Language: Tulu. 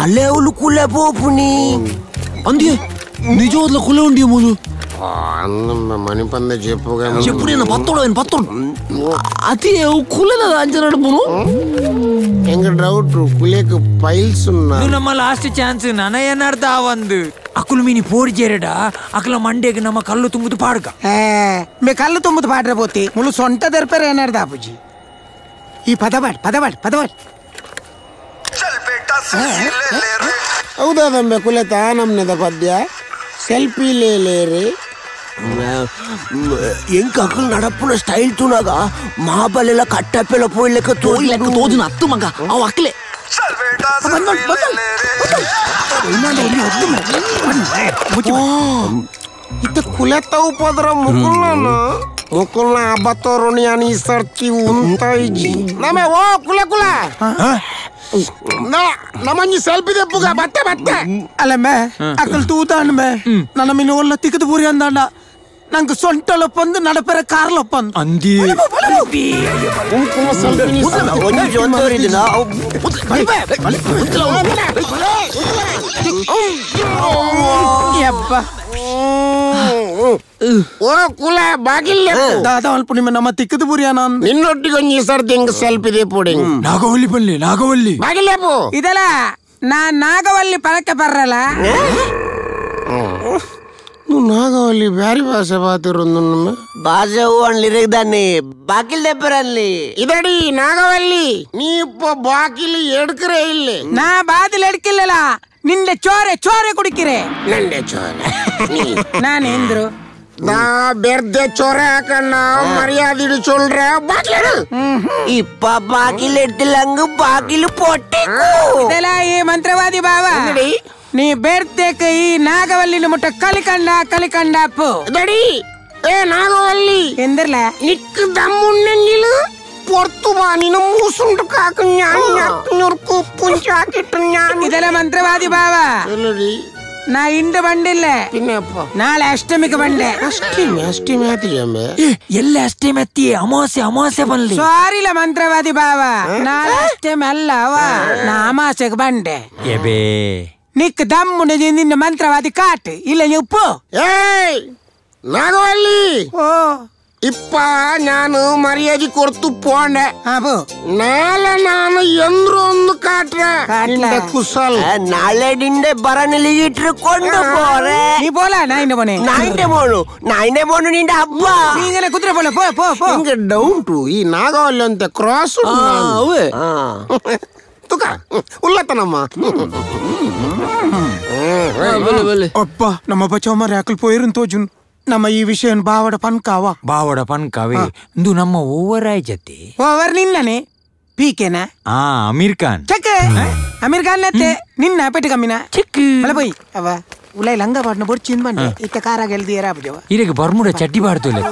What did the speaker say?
ನಾಳೆ ಅವಳು ಕುಲೆ ಪೋಪುನಿ ಅಂದಿ ನಿಜವಾದ್ಲ ಕುಲೆ ಉಂಡಿ ಮೂಲು ಮಣಿಪಂದ ಚೆಪ್ಪುಗ చెప్పుడు పత్తోడు ఆయన పత్తోడు అతి కులే అంచనాడు పోను ಎಂಗ ಡೌಟ್ ಕುಲೇಕ್ ಪೈಲ್ಸ್ ಉನ್ನ ಇದು ನಮ್ಮ ಲಾಸ್ಟ್ ಚಾನ್ಸ್ ನನಯನರ್ದ ಒಂದು ಅಕುಲು ಮೀನಿ ಪೋಡಿ ಜೇರಡ ಅಕಲ ಮಂಡೆಗೆ ನಮ್ಮ ಕಲ್ಲು ತುಂಬುದು ಪಾಡ್ಗ ಮೇ ಕಲ್ಲು ತುಂಬುದು ಪಾಡ್ರೆ ಪೋತಿ ಮುಳು ಸೊಂಟ ದರ್ಪೆರೆ ಏನಾರ್ದ ಅಪುಜಿ ಈ ಪದವಾಡ್ ಪದವಾಡ್ ಪದವಾಡ್ ಹೌದಾದಂಬೆ ಕುಲೆತ ನಮ್ನೆದ ಪದ್ಯ ಸೆಲ್ಫಿ ಲೇಲೇರಿ ಎಂಕ ಅಕಲ್ ನಡಪುನ ಸ್ಟೈಲ್ ತುನಾಗ ಮಹಾಬಲೆಲ್ಲ ಕಟ್ಟಪ್ಪೆಲ್ಲ ಪೋಯ್ಲೆಕ್ಕ ತೋಯ್ಲೆಕ್ಕ ತೋಜಿನ ಅತ್ತು ಮಗ ಅವ ಅಕ್ಲೆ ಇತ್ತ ಕುಲೆತ ಉಪದ್ರ ಮುಕುಲ್ನ ಮುಕುಲ್ನ ಅಬತೋರುಣಿಯಾನಿ ಸರ್ತಿ ಉಂತಾಯಿಜಿ ನಮೆ ಓ ಕುಲೆ ಕುಲೆ ನಮ್ಮಂಜಿ ಸೆಲ್ಫಿ ದೆಪ್ಪುಗ ಬತ್ತೆ ಬತ್ತೆ ಅಲ್ಲಮ್ಮೆ ಅಕಲ್ ತೂತಾಣ್ಮೆ ನನ್ನ ಮಿನ ಒಲ್ಲ ತಿಕ್ಕದು ಪೂರಿ ಅಂದಾಂಡ ನಂಗೆ ಸೊಂಟಲೊಪ್ಪಂದು ನಡಪೆರ ಕಾರ್ಲೊಪ್ಪಂದು ಅಂದಿ ಯಪ್ಪ ಓ ಕುಲ ಬಾಗಿಲ್ಲ ದಾದಾ ಅಲ್ಪ ನಿಮ್ಮ ನಮ್ಮ ತಿಕ್ಕದು ಪುರಿಯ ನಾನು ನಿನ್ನೊಟ್ಟಿಗೆ ಒಂಜಿ ಸರ್ತಿ ಹೆಂಗ್ ಸೆಲ್ಫಿ ದೆಪ್ಪುಡಿ ನಾಗವಲ್ಲಿ ಬಲ್ಲಿ ನಾಗವಲ್ಲಿ ಬಾಗಿಲ್ಲೇಪು ಇದಲ್ಲ ನಾ ನಾಗವಲ್ಲಿ ಪಳಕ್ಕೆ ಬರ್ರಲ್ಲ నువ్వు నాగవల్లి బ్యారి భాష పాతిరుందున్నమ్మ భాష అన్లి బాకిల్ దెప్పరల్లి ಇದಡಿ ನಾಗವಲ್ಲಿ ನೀ ಇಪ್ಪ ಬಾಕಿಲಿ ಎಡ್ಕರೇ ಇಲ್ಲಿ ನಾ ಬಾತಿಲ್ ಎಡ್ಕಿಲ್ಲಲ್ಲ ನಿಂಡೆ ಚೋರೆ ಚೋರೆ ಕುಡಿಕಿರೆ ನಂಡೆ ಚೋರೆ ನಾನೇಂದ್ರು ನಾ ಬೆರ್ದೆ ಚೋರೆ ಹಾಕಣ್ಣ ಮರ್ಯಾದಿಡು ಚೊಲ್ರೆ ಬಾಕಿಲು ಇಪ್ಪ ಬಾಕಿಲ್ ಎಡ್ತಿಲ್ಲ ಹಂಗ ಬಾಕಿಲು ಪೊಟ್ಟೆ ಇದೆಲ್ಲ ಈ ಮಂತ್ರವಾದಿ ಬಾವ ನೀ ಬೇರ್ತೆಕ್ ಈ ನಾಗವಲ್ಲಿ ಮುಟ್ಟ ಕಲಿಕಂಡ ಕಲಿಕಂಡ ಅಪ್ಪು ದಡಿ ಏ ನಾಗವಲ್ಲಿ ಎಂದ್ರಲ ನಿಕ್ ದಮ್ಮುಣ್ಣೆಂಗಿಲು ಪೊರ್ತು ಬಾ ನೀನು ಮೂಸುಂಟು ಕಾಕು ನುರ್ಕು ಪುಂಚ ಹಾಕಿಟ್ಟು ഞാൻ ಇದೆಲ್ಲ ಮಂತ್ರವಾದಿ ಬಾವ ನಾ ಇಂದು ಬಂಡಿಲ್ಲ ನಾಳೆ ಅಷ್ಟಮಿಗೆ ಬಂಡೆ ಅಷ್ಟಮಿ ಅಷ್ಟಮಿ ಆತಿಯಮ್ಮೆ ಎಲ್ಲ ಅಷ್ಟಮಿ ಅತ್ತಿ ಅಮಾವಾಸ್ಯೆ ಅಮಾವಾಸ್ಯೆ ಬನ್ಲಿ ಸಾರಿಲ್ಲ ಮಂತ್ರವಾದಿ ಬಾವ ನಾಳೆ ಅಷ್ಟಮಿ ಅಲ್ಲ ಅವ ನಾ ಅಮಾವಾಸ್ಯೆಗೆ ಬಂಡೆ ಎಬೇ ನಿಕ್ ದಮ್ಮು ನಿನ್ನ ಮಂತ್ರವಾದಿ ಕಾಟ್ ಇಲ್ಲ ನೀವು ಪೋ ಏಯ್ ನಾಗವಲ್ಲಿ ಓ ಇಪ್ಪ ನಾನು ಮರ್ಯಾದೆ ಕೊಡ್ತು ಪೋಂಡೆ ನಾಳೆ ನಾನು ಎಂದ್ರು ಒಂದು ಕಾಟ್ರೆ ನಿಂಡೆ ಕುಸಲ್ ನಾಳೆ ನಿಂಡೆ ಬರನಲ್ಲಿ ಇಟ್ಟುಕೊಂಡು ಪೋರೆ ನೀ ಬೋಲ ನಾಯಿನ ಬೋನೆ ನಾಯಿಂಡೆ ಬೋನು ನಾಯಿಂಡೆ ಬೋನು ನಿಂಡೆ ಹಬ್ಬ ನೀನೆ ಕುದ್ರೆ ಬೋಲ ಪೋ ಪೋ ಪೋ ಹಿಂಗೆ ಡೌನ್ ಟು ಈ ನಾಗವಲ್ಲಿ ಅಂತ ಕ್ರಾಸ್ ಅವೇ ತುಕ ಉಲ್ಲತನಮ್ಮ ಅಪ್ಪ ನಮ್ಮ ಬಚೋಮರ್ ಯಾಕಲ್ ಪೋಯಿರುನ್ ತೋಜುನ್ ನಮ್ಮ ಈ ವಿಷಯ ಬಾವಡ ಪನ್ಕಾವ ಬಾವಡ ಪನ್ಕಾವೆ ಇಂದು ನಮ್ಮ ಓವರ್ ಆಯ್ಜತಿ ಓವರ್ ನಿನ್ನನೆ ಪೀಕೆನಾ ಆ ಅಮೀರ್ ಖಾನ್ ಚೆಕ್ ಅಮೀರ್ ಖಾನ್ ನತ್ತೆ ನಿನ್ನ ಪೆಟ್ಟು ಕಮ್ಮಿನ ಚೆಕ್ ಮಲ ಪೋಯ್ ಅವ ಉಲೈ ಲಂಗ ಬಾಡ್ನ ಬೊರ್ಚಿನ್ ಬಂಡೆ ಇತ್ತ ಕಾರಾಗ ಎಲ್ದಿಯರ ಆಪುಜವ ಇರೆಗೆ ಬರ್ಮುಡ ಚಡ್ಡಿ ಬಾಡ್ತೋಲೆ